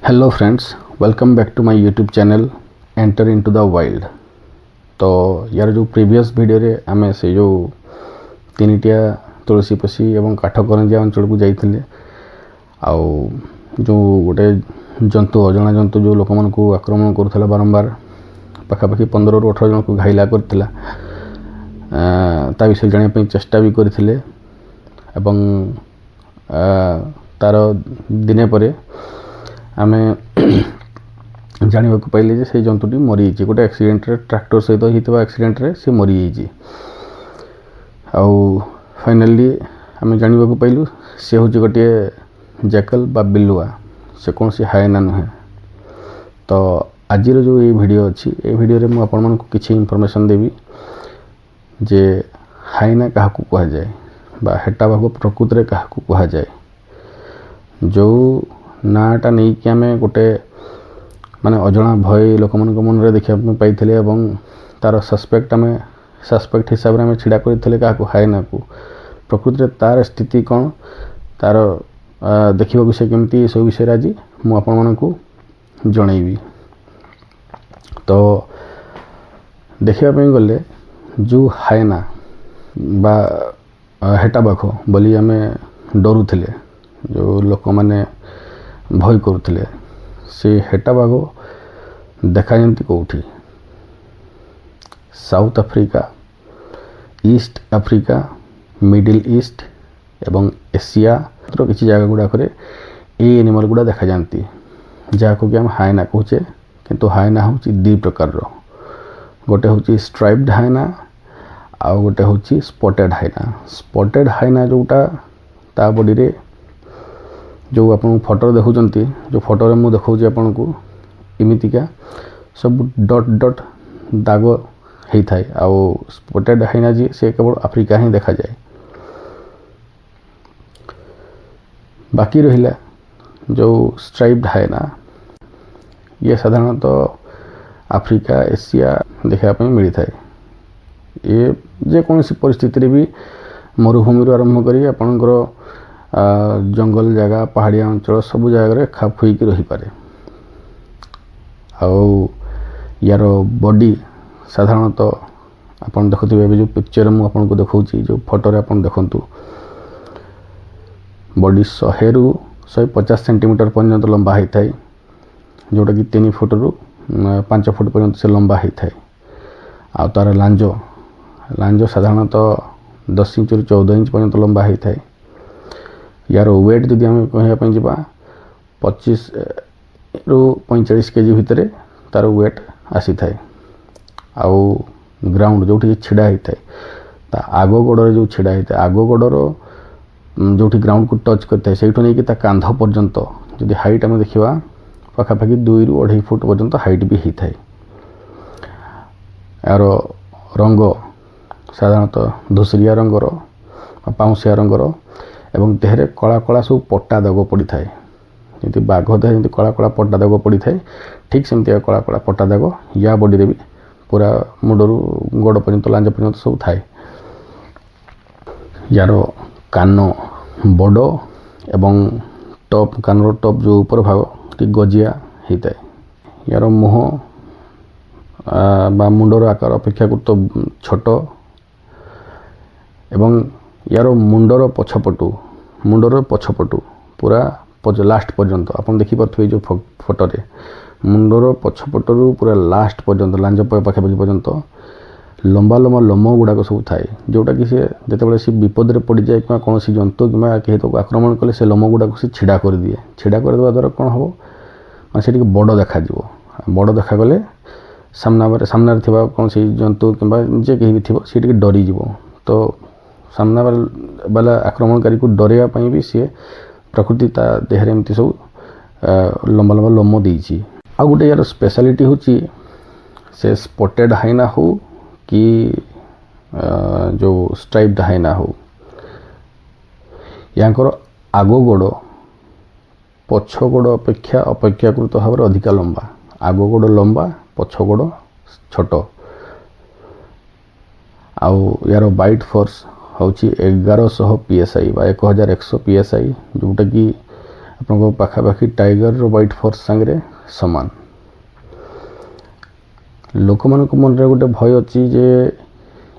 Hello friends, welcome back to my YouTube channel Enter into the Wild. ତ ୟାର ଯେଉଁ previous ଭିଡ଼ିଓରେ ଆମେ ସେ ଯେଉଁ ତିନିଟିଆ, ତୁଳସୀ ପଶି ଏବଂ କାଠ କରଞ୍ଜିଆ ଅଞ୍ଚଳକୁ ଯାଇଥିଲେ ଆଉ ଯେଉଁ ଗୋଟେ ଜନ୍ତୁ, ଅଜଣା ଜନ୍ତୁ ଯେଉଁ ଲୋକମାନଙ୍କୁ ଆକ୍ରମଣ କରୁଥିଲା ବାରମ୍ବାର, ପାଖାପାଖି 15ରୁ 18 ଜଣଙ୍କୁ ଘାଇଲା କରିଥିଲା, ତା ବିଷୟରେ ଜାଣିବା ପାଇଁ ଚେଷ୍ଟା ବି କରିଥିଲେ ଏବଂ ତାର ଦିନେ ପରେ ଆମେ ଜାଣିବାକୁ ପାଇଲେ ଯେ ସେଇ ଜନ୍ତୁଟି ମରିଯାଇଛି। ଗୋଟେ ଆକ୍ସିଡେଣ୍ଟରେ, ଟ୍ରାକ୍ଟର ସହିତ ହେଇଥିବା ଆକ୍ସିଡେଣ୍ଟରେ ସେ ମରିଯାଇଛି। ଆଉ ଫାଇନାଲି ଆମେ ଜାଣିବାକୁ ପାଇଲୁ ସେ ହେଉଛି ଗୋଟିଏ ଜ୍ୟାକଲ ବା ବିଲୁଆ, ସେ କୌଣସି ହାଏନା ନୁହେଁ। ତ ଆଜିର ଯେଉଁ ଏଇ ଭିଡ଼ିଓ ଅଛି, ଏଇ ଭିଡ଼ିଓରେ ମୁଁ ଆପଣମାନଙ୍କୁ କିଛି ଇନଫର୍ମେସନ୍ ଦେବି ଯେ ହାଇନା କାହାକୁ କୁହାଯାଏ ବା ହେଟା ବାଘ ପ୍ରକୃତରେ କାହାକୁ କୁହାଯାଏ। ଯେଉଁ ନାଁଟା ନେଇକି ଆମେ ଗୋଟେ ମାନେ ଅଜଣା ଭୟ ଲୋକମାନଙ୍କ ମନରେ ଦେଖିବା ପାଇଁ ପାଇଥିଲେ ଏବଂ ତା'ର ସସ୍ପେକ୍ଟ ଆମେ ସସ୍ପେକ୍ଟ ହିସାବରେ ଆମେ ଛିଡ଼ା କରିଥିଲେ କାହାକୁ? ହାଇନାକୁ। ପ୍ରକୃତରେ ତା'ର ସ୍ଥିତି କ'ଣ, ତା'ର ଦେଖିବାକୁ ସେ କେମିତି, ଏସବୁ ବିଷୟରେ ଆଜି ମୁଁ ଆପଣମାନଙ୍କୁ ଜଣେଇବି। ତ ଦେଖିବା ପାଇଁ ଗଲେ ଯେଉଁ ହାଇନା ବା ହେଟା ବାଘ ବୋଲି ଆମେ ଡରୁଥିଲେ, ଯେଉଁ ଲୋକମାନେ ଭୟ କରୁଥିଲେ, ସେ ହେଟା ବାଘ ଦେଖାଯାଆନ୍ତି କେଉଁଠି? ସାଉଥ ଆଫ୍ରିକା, ଇଷ୍ଟ ଆଫ୍ରିକା, ମିଡ଼ିଲ୍ ଇଷ୍ଟ ଏବଂ ଏସିଆର କିଛି ଜାଗା ଗୁଡ଼ାକରେ ଏଇ ଆନିମଲ୍ ଗୁଡ଼ା ଦେଖାଯାଆନ୍ତି, ଯାହାକୁ କି ଆମେ ହାଇନା କହୁଛେ। କିନ୍ତୁ ହାଇନା ହେଉଛି ଦୁଇ ପ୍ରକାରର। ଗୋଟେ ହେଉଛି ଷ୍ଟ୍ରାଇପ୍ଡ ହାଇନା ଆଉ ଗୋଟେ ହେଉଛି ସ୍ପଟେଡ୍ ହାଇନା। ସ୍ପଟେଡ୍ ହାଇନା ଯେଉଁଟା, ତା ବଡ଼ିରେ ଯେଉଁ ଆପଣଙ୍କୁ ଫଟୋରେ ଦେଖୁଛନ୍ତି, ଯେଉଁ ଫଟୋରେ ମୁଁ ଦେଖାଉଛି ଆପଣଙ୍କୁ, ଏମିତିକା ସବୁ ଡଟ୍ ଡଟ୍ ଦାଗ ହେଇଥାଏ। ଆଉ ସ୍ପଟେଡ୍ ହାଇନା ଯିଏ, ସେ କେବଳ ଆଫ୍ରିକା ହିଁ ଦେଖାଯାଏ। ବାକି ରହିଲା ଯେଉଁ ଷ୍ଟ୍ରାଇପ୍ଡ ହାଇନା, ଇଏ ସାଧାରଣତଃ ଆଫ୍ରିକା, ଏସିଆ ଦେଖିବା ପାଇଁ ମିଳିଥାଏ। ଇଏ ଯେକୌଣସି ପରିସ୍ଥିତିରେ ବି ମରୁଭୂମିରୁ ଆରମ୍ଭ କରି ଆପଣଙ୍କର ଜଙ୍ଗଲ ଜାଗା, ପାହାଡ଼ିଆ ଅଞ୍ଚଳ, ସବୁ ଜାଗାରେ ଖାପ ଖୁଇକି ରହିପାରେ। ଆଉ ୟାର ବଡି ସାଧାରଣତଃ ଆପଣ ଦେଖୁଥିବେ, ଏବେ ଯେଉଁ ପିକ୍ଚର ମୁଁ ଆପଣଙ୍କୁ ଦେଖାଉଛି, ଯେଉଁ ଫଟୋରେ ଆପଣ ଦେଖନ୍ତୁ, ବଡି 100ରୁ 150 ସେଣ୍ଟିମିଟର ପର୍ଯ୍ୟନ୍ତ ଲମ୍ବା ହେଇଥାଏ, ଯେଉଁଟାକି 3 ଫୁଟରୁ 5 ଫୁଟ ପର୍ଯ୍ୟନ୍ତ ସେ ଲମ୍ବା ହେଇଥାଏ। ଆଉ ତା'ର ଲାଞ୍ଜ ସାଧାରଣତଃ 10 ଇଞ୍ଚରୁ 14 ଇଞ୍ଚ ପର୍ଯ୍ୟନ୍ତ ଲମ୍ବା ହେଇଥାଏ। ୟାର ୱେଟ୍ ଯଦି ଆମେ କହିବା ପାଇଁ ଯିବା, 25ରୁ 45 କେଜି ଭିତରେ ତା'ର ୱେଟ୍ ଆସିଥାଏ। ଆଉ ଗ୍ରାଉଣ୍ଡ ଯେଉଁଠି ଛିଡ଼ା ହେଇଥାଏ, ତା ଆଗ ଗୋଡ଼ରେ ଯେଉଁ ଛିଡ଼ା ହେଇଥାଏ, ଆଗ ଗୋଡ଼ର ଯେଉଁଠି ଗ୍ରାଉଣ୍ଡକୁ ଟଚ୍ କରିଥାଏ, ସେଇଠୁ ନେଇକି ତା କାନ୍ଧ ପର୍ଯ୍ୟନ୍ତ ଯଦି ହାଇଟ୍ ଆମେ ଦେଖିବା, ପାଖାପାଖି 2ରୁ 2.5 ଫୁଟ ପର୍ଯ୍ୟନ୍ତ ହାଇଟ୍ ବି ହେଇଥାଏ। ଏହାର ରଙ୍ଗ ସାଧାରଣତଃ ଧୂସରିଆ ରଙ୍ଗର, ପାଉଁଶିଆ ରଙ୍ଗର ଏବଂ ଦେହରେ କଳା କଳା ସବୁ ପଟା ଦାଗ ପଡ଼ିଥାଏ। ଯେମିତି ବାଘ ଦେହରେ ଯେମିତି କଳା କଳା ପଟା ଦାଗ ପଡ଼ିଥାଏ, ଠିକ୍ ସେମିତିକା କଳା କଳା ପଟା ଦାଗ ୟା ବଡ଼ିରେ ବି ପୁରା ମୁଣ୍ଡରୁ ଗୋଡ଼ ପର୍ଯ୍ୟନ୍ତ, ଲାଞ୍ଜ ପର୍ଯ୍ୟନ୍ତ ସବୁ ଥାଏ। ୟାର କାନ ବଡ଼ ଏବଂ ଟପ୍, କାନର ଟପ୍ ଯେଉଁ ଉପର ଭାଗ ଟିକେ ଗଜିଆ ହେଇଥାଏ। ୟାର ମୁହଁ ବା ମୁଣ୍ଡର ଆକାର ଅପେକ୍ଷାକୃତ ଛୋଟ ଏବଂ ୟାର ମୁଣ୍ଡର ପଛପଟୁ ପୁରା ଲାଷ୍ଟ ପର୍ଯ୍ୟନ୍ତ ଆପଣ ଦେଖିପାରୁଥିବେ ଯେଉଁ ଫଟୋରେ, ମୁଣ୍ଡର ପଛପଟରୁ ପୁରା ଲାଷ୍ଟ ପର୍ଯ୍ୟନ୍ତ, ଲାଞ୍ଜ ପାଖାପାଖି ପର୍ଯ୍ୟନ୍ତ ଲମ୍ବା ଲମ୍ବା ଲୋମ ଗୁଡ଼ାକ ସବୁ ଥାଏ, ଯେଉଁଟାକି ସେ ଯେତେବେଳେ ସେ ବିପଦରେ ପଡ଼ିଯାଏ କିମ୍ବା କୌଣସି ଜନ୍ତୁ କିମ୍ବା କେହି ତାକୁ ଆକ୍ରମଣ କଲେ, ସେ ଲୋମ ଗୁଡ଼ାକୁ ସେ ଛିଡ଼ା କରିଦିଏ। ଛିଡ଼ା କରିଦେବା ଦ୍ୱାରା କ'ଣ ହେବ? ମାନେ ସେ ଟିକେ ବଡ଼ ଦେଖାଯିବ। ବଡ଼ ଦେଖାଗଲେ ସାମ୍ନାରେ ଥିବା କୌଣସି ଜନ୍ତୁ କିମ୍ବା ଯେ କେହି ବି ଥିବ, ସେ ଟିକେ ଡରିଯିବ। ତ ସାମ୍ନା ବାଲା ଆକ୍ରମଣକାରୀକୁ ଡରାଇବା ପାଇଁ ବି ସିଏ ପ୍ରକୃତି ତା ଦେହରେ ଏମିତି ସବୁ ଲମ୍ବା ଲମ୍ବା ଲୋମ ଦେଇଛି। ଆଉ ଗୋଟେ ୟାର ସ୍ପେଶାଲିଟି ହେଉଛି, ସେ ସ୍ପଟେଡ୍ ହାଇନା ହଉ କି ଯେଉଁ ଷ୍ଟ୍ରାଇପ୍ଡ ହାଇନା ହଉ, ୟାଙ୍କର ଆଗ ଗୋଡ଼ ପଛ ଗୋଡ଼ ଅପେକ୍ଷା ଅପେକ୍ଷାକୃତ ଭାବରେ ଅଧିକା ଲମ୍ବା। ଆଗ ଗୋଡ଼ ଲମ୍ବା, ପଛ ଗୋଡ଼ ଛୋଟ। ଆଉ ୟାର ବାଇଟ୍ ଫୋର୍ସ ହେଉଛି 1100 PSI ବା 1100 PSI, ଯେଉଁଟାକି ଆପଣଙ୍କ ପାଖାପାଖି ଟାଇଗରର ବାଇଟ୍ ଫୋର୍ସ ସାଙ୍ଗରେ ସମାନ। ଲୋକମାନଙ୍କ ମନରେ ଗୋଟେ ଭୟ ଅଛି ଯେ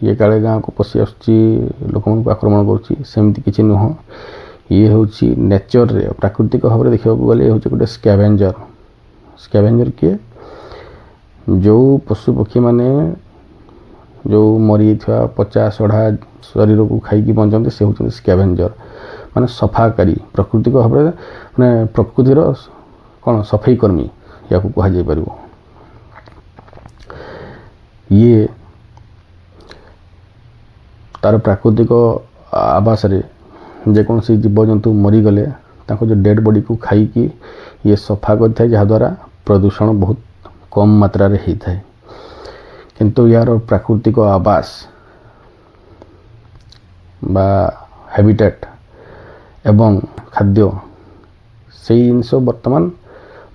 ଇଏ କାଳେ ଗାଁକୁ ପଶି ଆସୁଛି, ଲୋକମାନଙ୍କୁ ଆକ୍ରମଣ କରୁଛି। ସେମିତି କିଛି ନୁହଁ। ଇଏ ହେଉଛି ନେଚରରେ, ପ୍ରାକୃତିକ ଭାବରେ ଦେଖିବାକୁ ଗଲେ ଇଏ ହେଉଛି ଗୋଟେ ସ୍କାଭେଞ୍ଜର। ସ୍କାଭେଞ୍ଜର କିଏ? ଯେଉଁ ପଶୁ ପକ୍ଷୀମାନେ ଯେଉଁ ମରିଯାଇଥିବା ପଚା ସଢ଼ା ଶରୀରକୁ ଖାଇକି ବଞ୍ଚନ୍ତି, ସେ ହେଉଛନ୍ତି ସ୍କାଭେଞ୍ଜର, ମାନେ ସଫାକାରୀ। ପ୍ରାକୃତିକ ଭାବରେ ମାନେ ପ୍ରକୃତିର କ'ଣ ସଫେଇ କର୍ମୀ ୟାକୁ କୁହାଯାଇପାରିବ। ଇଏ ତାର ପ୍ରାକୃତିକ ଆବାସରେ ଯେକୌଣସି ଜୀବଜନ୍ତୁ ମରିଗଲେ ତାଙ୍କ ଯେଉଁ ଡେଡ଼୍ ବଡ଼ିକୁ ଖାଇକି ଇଏ ସଫା କରିଥାଏ, ଯାହାଦ୍ୱାରା ପ୍ରଦୂଷଣ ବହୁତ କମ୍ ମାତ୍ରାରେ ହେଇଥାଏ। କିନ୍ତୁ ୟାର ପ୍ରାକୃତିକ ଆବାସ ବା ହାବିଟାଟ୍ ଏବଂ ଖାଦ୍ୟ, ସେଇ ଜିନିଷ ବର୍ତ୍ତମାନ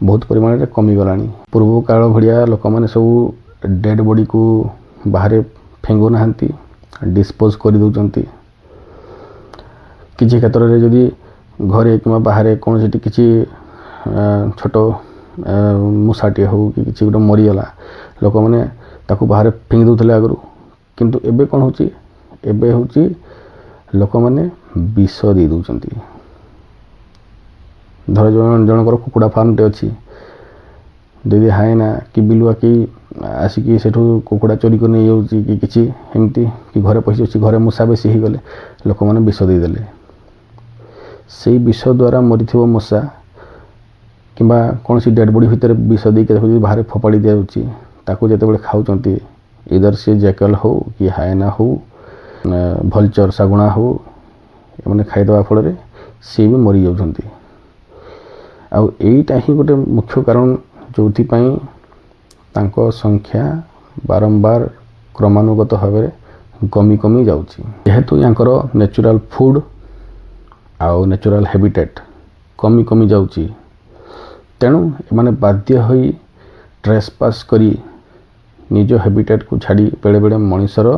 ବହୁତ ପରିମାଣରେ କମିଗଲାଣି। ପୂର୍ବ କାଳ ଭଳିଆ ଲୋକମାନେ ସବୁ ଡେଡ଼୍ ବଡ଼ିକୁ ବାହାରେ ଫିଙ୍ଗୁନାହାନ୍ତି, ଡିସ୍ପୋଜ୍ କରିଦେଉଛନ୍ତି। କିଛି କ୍ଷେତ୍ରରେ ଯଦି ଘରେ କିମ୍ବା ବାହାରେ କୌଣସି କିଛି ଛୋଟ ମୂଷାଟିଏ ହେଉ କି କିଛି ଗୋଟେ ମରିଗଲା, ଲୋକମାନେ ତାକୁ ବାହାରେ ଫିଙ୍ଗି ଦେଉଥିଲେ ଆଗରୁ। କିନ୍ତୁ ଏବେ କ'ଣ ହେଉଛି? ଏବେ ହେଉଛି ଲୋକମାନେ ବିଷ ଦେଇ ଦେଉଛନ୍ତି। ଧର ଜଣଙ୍କର କୁକୁଡ଼ା ଫାର୍ମଟେ ଅଛି, ଯଦି ହାଇନା କି ବିଲୁଆ କେହି ଆସିକି ସେଠୁ କୁକୁଡ଼ା ଚୋରି କରି ନେଇଯାଉଛି କି କିଛି ଏମିତି କି ଘରେ ପଶିଯାଉଛି, ଘରେ ମୂଷା ବେଶୀ ହେଇଗଲେ ଲୋକମାନେ ବିଷ ଦେଇଦେଲେ। ସେଇ ବିଷ ଦ୍ୱାରା ମରିଥିବ ମୂଷା କିମ୍ବା କୌଣସି ଡେଡ଼୍ ବଡ଼ି ଭିତରେ ବିଷ ଦେଇକି ତାକୁ ଯଦି ବାହାରେ ଫୋପାଡ଼ି ଦିଆଯାଉଛି, ତାକୁ ଯେତେବେଳେ ଖାଉଛନ୍ତି, ଇଦର ସିଏ ଜ୍ୟାକଲ ହଉ କି ହାଇନା ହଉ, ଭଲଚର ଶାଗୁଣା ହଉ, ଏମାନେ ଖାଇଦେବା ଫଳରେ ସିଏ ବି ମରିଯାଉଛନ୍ତି। ଆଉ ଏଇଟା ହିଁ ଗୋଟେ ମୁଖ୍ୟ କାରଣ ଯେଉଁଥିପାଇଁ ତାଙ୍କ ସଂଖ୍ୟା ବାରମ୍ବାର କ୍ରମାନୁଗତ ଭାବରେ କମି କମି ଯାଉଛି। ଯେହେତୁ ୟାଙ୍କର ନ୍ୟାଚୁରାଲ୍ ଫୁଡ଼୍ ଆଉ ନ୍ୟାଚୁରାଲ୍ ହାବିଟେଟ୍ କମି କମି ଯାଉଛି, ତେଣୁ ଏମାନେ ବାଧ୍ୟ ହୋଇ ଟ୍ରେସ୍ ପାସ୍ କରି ନିଜ ହାବିଟେଟ୍କୁ ଛାଡ଼ି ବେଳେବେଳେ ମଣିଷର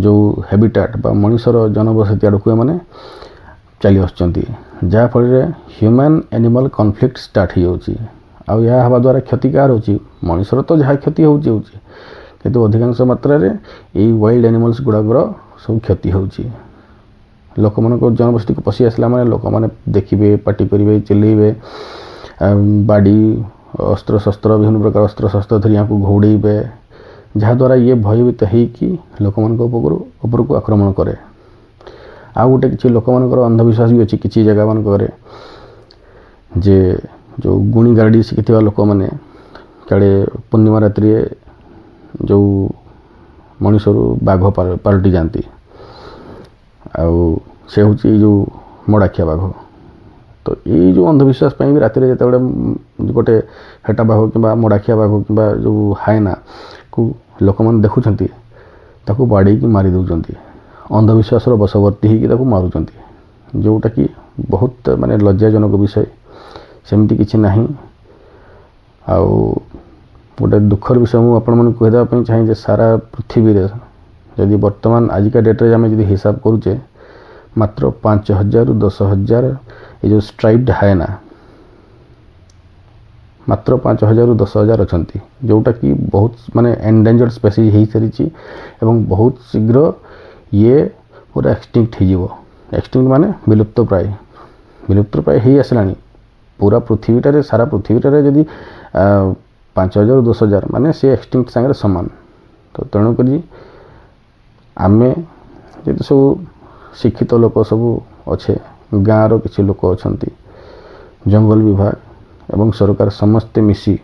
ଯେଉଁ ହାବିଟାଟ୍ ବା ମଣିଷର ଜନବସତି ଆଡ଼କୁ ଏମାନେ ଚାଲି ଆସୁଛନ୍ତି, ଯାହାଫଳରେ ହ୍ୟୁମାନ୍ ଆନିମଲ୍ କନଫ୍ଲିକ୍ଟ ଷ୍ଟାର୍ଟ ହେଇଯାଉଛି। ଆଉ ଏହା ହେବା ଦ୍ୱାରା କ୍ଷତି କାହାର ହେଉଛି? ମଣିଷର ତ ଯାହା କ୍ଷତି ହେଉଛି ହେଉଛି, କିନ୍ତୁ ଅଧିକାଂଶ ମାତ୍ରାରେ ଏଇ ୱାଇଲ୍ଡ ଆନିମଲ୍ସ ଗୁଡ଼ାକର ସବୁ କ୍ଷତି ହେଉଛି। ଲୋକମାନଙ୍କ ଜନବସତିକୁ ପଶି ଆସିଲା ମାନେ ଲୋକମାନେ ଦେଖିବେ, ପାଟି କରିବେ, ଚିଲେଇବେ, ବାଡ଼ି, ଅସ୍ତ୍ରଶସ୍ତ୍ର, ବିଭିନ୍ନ ପ୍ରକାର ଅସ୍ତ୍ରଶସ୍ତ୍ର ଧରି ୟାଙ୍କୁ ଘଉଡ଼େଇବେ, ଯାହାଦ୍ୱାରା ଇଏ ଭୟଭୀତ ହେଇକି ଲୋକମାନଙ୍କ ଉପରକୁ ଆକ୍ରମଣ କରେ। ଆଉ ଗୋଟେ କିଛି ଲୋକମାନଙ୍କର ଅନ୍ଧବିଶ୍ୱାସ ବି ଅଛି କିଛି ଜାଗାମାନଙ୍କରେ ଯେ ଯେଉଁ ଗୁଣି ଗାରେଡ଼ି ଶିଖିଥିବା ଲୋକମାନେ କାଳେ ପୂର୍ଣ୍ଣିମା ରାତିରେ ଯେଉଁ ମଣିଷରୁ ବାଘ ପାଲଟି ଯାଆନ୍ତି, ଆଉ ସେ ହେଉଛି ଏଇ ଯେଉଁ ମଡ଼ାଖିଆ ବାଘ। ତ ଏଇ ଯେଉଁ ଅନ୍ଧବିଶ୍ୱାସ ପାଇଁ ବି ରାତିରେ ଯେତେବେଳେ ଗୋଟେ ହେଟା ବାଘ କିମ୍ବା ମଡ଼ାଖିଆ ବାଘ କିମ୍ବା ଯେଉଁ ହାଇନାକୁ ଲୋକମାନେ ଦେଖୁଛନ୍ତି, ତାକୁ ବାଡ଼େଇକି ମାରି ଦେଉଛନ୍ତି। ଅନ୍ଧବିଶ୍ୱାସର ବଶବର୍ତ୍ତୀ ହେଇକି ତାକୁ ମାରୁଛନ୍ତି, ଯେଉଁଟାକି ବହୁତ ମାନେ ଲଜ୍ଜାଜନକ ବିଷୟ। ସେମିତି କିଛି ନାହିଁ। ଆଉ ଗୋଟେ ଦୁଃଖର ବିଷୟ ମୁଁ ଆପଣମାନଙ୍କୁ କହିଦେବା ପାଇଁ ଚାହେଁ ଯେ ସାରା ପୃଥିବୀରେ ଯଦି ବର୍ତ୍ତମାନ ଆଜିକା ଡେଟ୍ରେ ଆମେ ଯଦି ହିସାବ କରୁଛେ, ମାତ୍ର 5000ରୁ 10,000 ଏ ଯେଉଁ ଷ୍ଟ୍ରାଇପ୍ଡ ହାଏନା, ମାତ୍ର 5000ରୁ 10,000 ଅଛନ୍ତି, ଯେଉଁଟାକି ବହୁତ ମାନେ ଏଣ୍ଡେଞ୍ଜର୍ଡ ସ୍ପେସିସ୍ ହେଇସାରିଛି ଏବଂ ବହୁତ ଶୀଘ୍ର ଇଏ ପୁରା ଏକ୍ସଟିଙ୍କ୍ଟ ହେଇଯିବ। ଏକ୍ସଟିଙ୍କ୍ଟ ମାନେ ବିଲୁପ୍ତ ପ୍ରାୟ, ବିଲୁପ୍ତ ପ୍ରାୟ ହେଇ ଆସିଲାଣି। ପୁରା ପୃଥିବୀଟାରେ, ସାରା ପୃଥିବୀଟାରେ ଯଦି 5000ରୁ 10,000, ମାନେ ସେ ଏକ୍ସଟିଙ୍କ୍ଟ ସାଙ୍ଗରେ ସମାନ। ତ ତେଣୁକରି ଆମେ ଯେତେ ସବୁ ଶିକ୍ଷିତ ଲୋକ ସବୁ ଅଛେ, ଗାଁର କିଛି ଲୋକ ଅଛନ୍ତି, ଜଙ୍ଗଲ ବିଭାଗ ଏବଂ ସରକାର ସମସ୍ତେ ମିଶି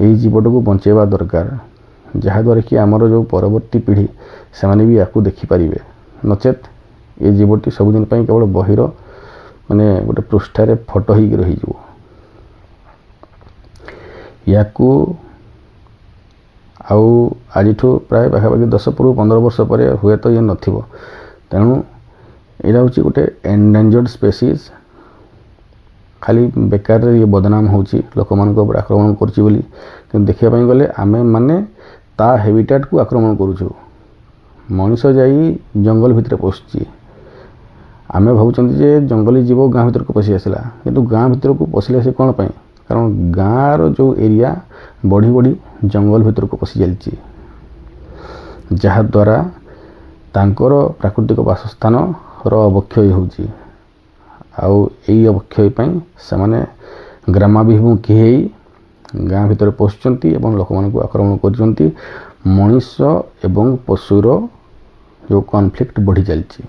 ଏଇ ଜୀବଟାକୁ ବଞ୍ଚେଇବା ଦରକାର, ଯାହାଦ୍ୱାରା କି ଆମର ଯେଉଁ ପରବର୍ତ୍ତୀ ପିଢ଼ି ସେମାନେ ବି ୟାକୁ ଦେଖିପାରିବେ। ନଚେତ୍ ଏ ଜୀବଟି ସବୁଦିନ ପାଇଁ କେବଳ ବହିର ମାନେ ଗୋଟେ ପୃଷ୍ଠାରେ ଫଟୋ ହେଇକି ରହିଯିବ। ୟାକୁ ଆଉ ଆଜିଠୁ ପ୍ରାୟ ପାଖାପାଖି 10ରୁ 15 ବର୍ଷ ପରେ ହୁଏତ ଇଏ ନଥିବ। ତେଣୁ ଏଇଟା ହେଉଛି ଗୋଟେ ଏଣ୍ଡେଞ୍ଜର୍ଡ ସ୍ପେସିସ୍। ଖାଲି ବେକାରରେ ଇଏ ବଦନାମ ହେଉଛି ଲୋକମାନଙ୍କ ଉପରେ ଆକ୍ରମଣ କରୁଛି ବୋଲି। କିନ୍ତୁ ଦେଖିବା ପାଇଁ ଗଲେ ଆମେ ମାନେ ତା ହେବିଟାଟ୍କୁ ଆକ୍ରମଣ କରୁଛୁ। ମଣିଷ ଯାଇ ଜଙ୍ଗଲ ଭିତରେ ପଶୁଛି। ଆମେ ଭାବୁଛନ୍ତି ଯେ ଜଙ୍ଗଲୀ ଜୀବ ଗାଁ ଭିତରକୁ ପଶି ଆସିଲା, କିନ୍ତୁ ଗାଁ ଭିତରକୁ ପଶିଲେ ସେ କ'ଣ ପାଇଁ? କାରଣ ଗାଁର ଯେଉଁ ଏରିଆ ବଢ଼ି ବଢ଼ି ଜଙ୍ଗଲ ଭିତରକୁ ପଶି ଚାଲିଛି, ଯାହାଦ୍ୱାରା ତାଙ୍କର ପ୍ରାକୃତିକ ବାସସ୍ଥାନର ଅବକ୍ଷୟ ହେଉଛି। ଆଉ ଏଇ ଅବକ୍ଷୟ ପାଇଁ ସେମାନେ ଗ୍ରାମାଭିମୁଖୀ ହେଇ ଗାଁ ଭିତରେ ପଶୁଛନ୍ତି ଏବଂ ଲୋକମାନଙ୍କୁ ଆକ୍ରମଣ କରୁଛନ୍ତି। ମଣିଷ ଏବଂ ପଶୁର ଯେଉଁ କନଫ୍ଲିକ୍ଟ ବଢ଼ି ଚାଲିଛି।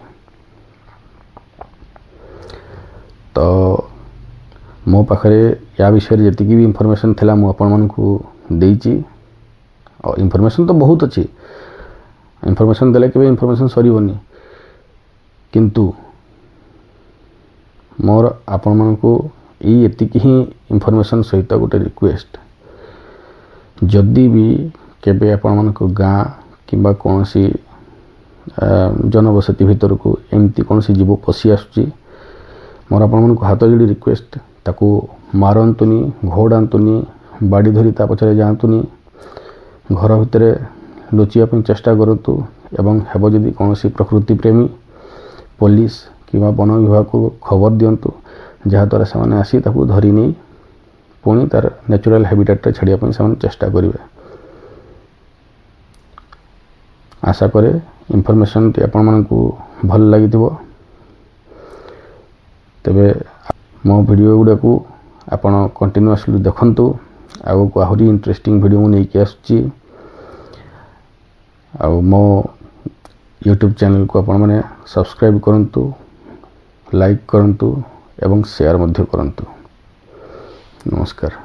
ତ ମୋ ପାଖରେ ୟା ବିଷୟରେ ଯେତିକି ବି ଇନଫର୍ମେସନ୍ ଥିଲା, ମୁଁ ଆପଣମାନଙ୍କୁ ଦେଇଛି। ଆଉ ଇନଫର୍ମେସନ୍ ତ ବହୁତ ଅଛି, ଇନଫର୍ମେସନ୍ ଦେଲେ କେବେ ଇନଫର୍ମେସନ୍ ସରିବନି। କିନ୍ତୁ ମୋର ଆପଣମାନଙ୍କୁ ଏଇ ଏତିକି ହିଁ ଇନଫର୍ମେସନ୍ ସହିତ ଗୋଟେ ରିକ୍ୱେଷ୍ଟ, ଯଦି ବି କେବେ ଆପଣମାନଙ୍କ ଗାଁ କିମ୍ବା କୌଣସି ଜନବସତି ଭିତରକୁ ଏମିତି କୌଣସି ଜୀବ ପଶି ଆସୁଛି, ମୋର ଆପଣମାନଙ୍କୁ ହାତ ଯୋଡ଼ି ରିକ୍ୱେଷ୍ଟ, ତାକୁ ମାରନ୍ତୁନି, ଘଉଡ଼ାନ୍ତୁନି, ବାଡ଼ି ଧରି ତା ପଛରେ ଯାଆନ୍ତୁନି। ଘର ଭିତରେ ଲୁଚିବା ପାଇଁ ଚେଷ୍ଟା କରନ୍ତୁ ଏବଂ ହେବ ଯଦି କୌଣସି ପ୍ରକୃତି ପ୍ରେମୀ, ପୋଲିସ କିମ୍ବା ବନ ବିଭାଗକୁ ଖବର ଦିଅନ୍ତୁ, ଯାହାଦ୍ୱାରା ସେମାନେ ଆସି ତାକୁ ଧରି ନେଇ ପୁଣି ତା'ର ନ୍ୟାଚୁରାଲ୍ ହାବିଟାଟ୍ରେ ଛାଡ଼ିବା ପାଇଁ ସେମାନେ ଚେଷ୍ଟା କରିବେ। ଆଶା କରେ ଇନଫର୍ମେସନ୍ଟି ଆପଣମାନଙ୍କୁ ଭଲ ଲାଗିଥିବ। ତେବେ ମୋ ଭିଡ଼ିଓ ଗୁଡ଼ାକୁ ଆପଣ କଣ୍ଟିନ୍ୟୁଅସଲି ଦେଖନ୍ତୁ। ଆଗକୁ ଆହୁରି ଇଣ୍ଟରେଷ୍ଟିଂ ଭିଡ଼ିଓ ମୁଁ ନେଇକି ଆସୁଛି। ଆଉ ମୋ ୟୁଟ୍ୟୁବ୍ ଚ୍ୟାନେଲ୍କୁ ଆପଣମାନେ ସବସ୍କ୍ରାଇବ୍ କରନ୍ତୁ, ଲାଇକ୍ କରନ୍ତୁ ଏବଂ ସେୟାର ମଧ୍ୟ କରନ୍ତୁ। ନମସ୍କାର।